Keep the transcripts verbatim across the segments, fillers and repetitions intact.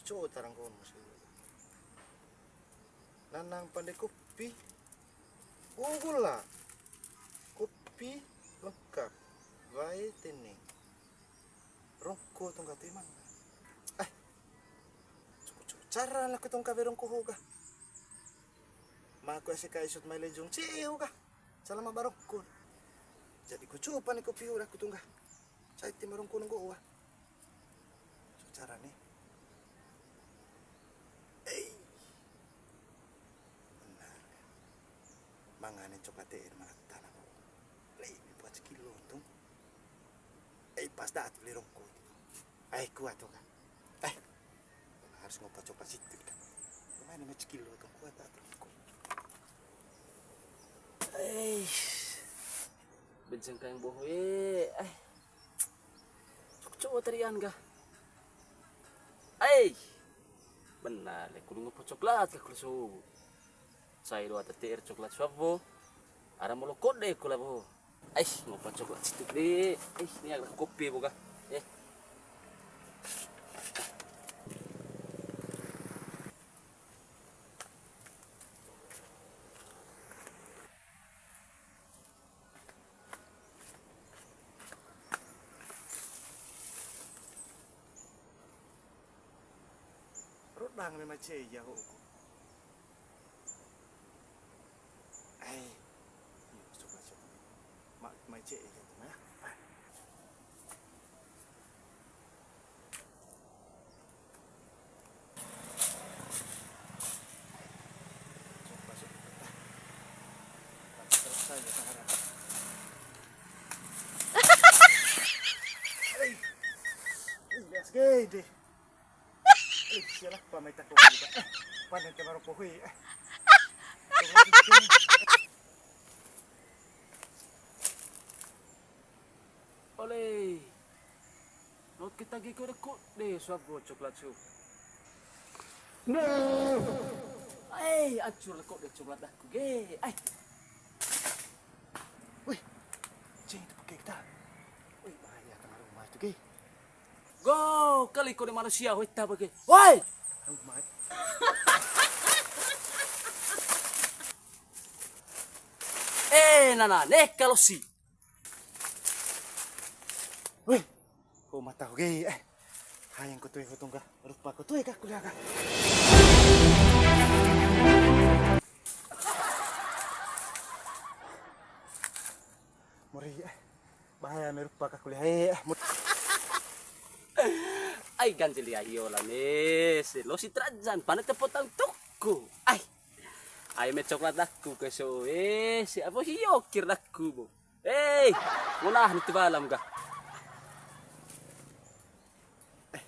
Coba tarang kono sih. Nanang pande kopi. Gula. Kopi lengkap. Wae tene. Rongko tong ka tu emang. Eh. Cukup, cukup. Cara lah ku tong ka be rongko ho ga. Ma ku ese kai sut mai lejong ceu ga. Salama barongko. Jadi ku cupa ni kopi ura ku tong ga. Sai ti marongko nunggu wa. So cara ni. Ei. Benar. Mangane coklat teh mana tanah. Lei, buat sekilo untung. Eh, pas dah tu beli rongko itu. Eh, kuat tu kan. Eh, harus ngopa coba situ kan. Mana macam kilo tu kuat atau rongko. Eh, benceng kayak boh eh. Eh, coba tarian kah? Eh, benar le, kudu ngopa coklat kah kudu so. Sai do ata T R coklat suap bo. Ara molo kode kula bo. Ais, ngopa coklat situ de. Ais, ni ada kopi bo ga. Eh. Rodang ni mai cei ya huku. Ai. Iya, coba, coba. Ma-, mai cei ya, teman, ya. Coba, coba. Tapi terus saja, tak harap. Hei. Bias gede. Eh, sialak pa mai tako kita. Eh, panen te maro pohoi. Eh. Ole. Not kita ge kode kode suap go coklat su. No. Eh, acur le kode coklat aku ge. Eh. Wih. Ceng itu pakai kita. Wih, bahaya tengah rumah itu ge. Go, kali kau di manusia, woi, tak pakai. Woi! Eh, nana, nek kalau si. Woi, kau mata, oke, eh. Hai, yang kau tuh, kau tunggu. Rupa kau tuh, kak, kuliah, kak. Muri, eh. Bahaya merupa ka kuliah, eh, ah, mut-. Ai, ganti liah iyo lah, ne. Si lo si terajan, pane tepotang tuku. Ai. Ai, me coklat aku ke so, eh, si apa si yokir aku, bo. Eh, ngunah ni tibalam ga. Eh,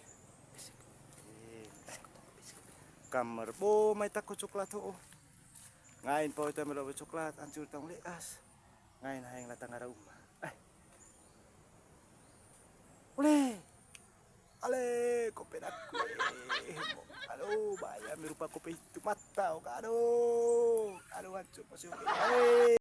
kamar, bo, mai tako coklat, oh. Ngain pau itu melo coklat, ancur tang leas. Ngain haeng latang ara uma. Eh. Ule. Ale, kopi daku. Eh, aduh, bahaya merupa kopi itu mata, oh, aduh. Aduh, ancur pasti. Eh.